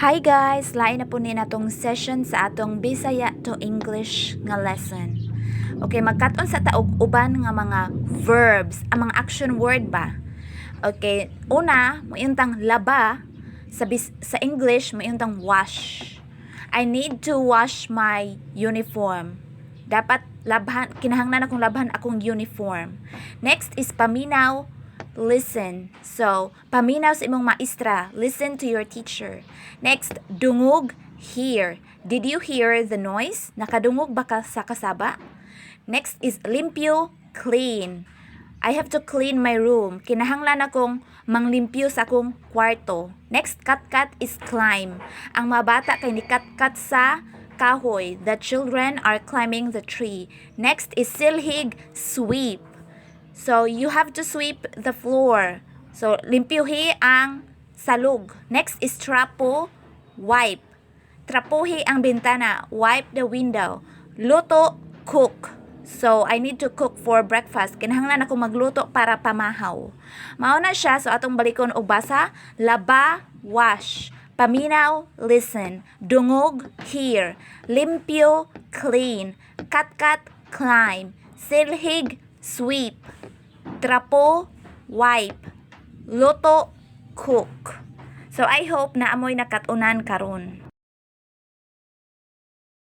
Hi guys! Lain na po ni natong session sa atong Bisaya to English nga lesson. Okay, magkat-on sa ta og uban nga mga verbs, ang mga action word ba? Okay, una, moingon tang laba sa English, moingon tang wash. I need to wash my uniform. Dapat labhan, kinahanglan akong labhan akong uniform. Next is paminaw, listen. So, paminaw sa imong maestra, listen to your teacher. Next, dungog, hear. Did you hear the noise? Nakadungog ba ka sa kasaba? Next is limpyo, clean. I have to clean my room. Kinahanglan akong manglimpyo sa akong kwarto. Next, kat-kat is climb. Ang mga bata kay ni kat-kat sa kahoy. The children are climbing the tree. Next is silhig, sweep. So, you have to sweep the floor. So, limpyuhi ang salog. Next is trapo, wipe. Trapuhi ang bintana, wipe the window. Luto, cook. So, I need to cook for breakfast. Kinahanglan ako magluto para pamahaw. Mao na siya. So, atong balikon og basa. Laba, wash. Paminaw, listen. Dungog, hear. Limpyo, clean. Katkat, climb. Silhig, sweep. Trapo, wipe. Luto, cook. So, I hope naa moy nakat-unan karon.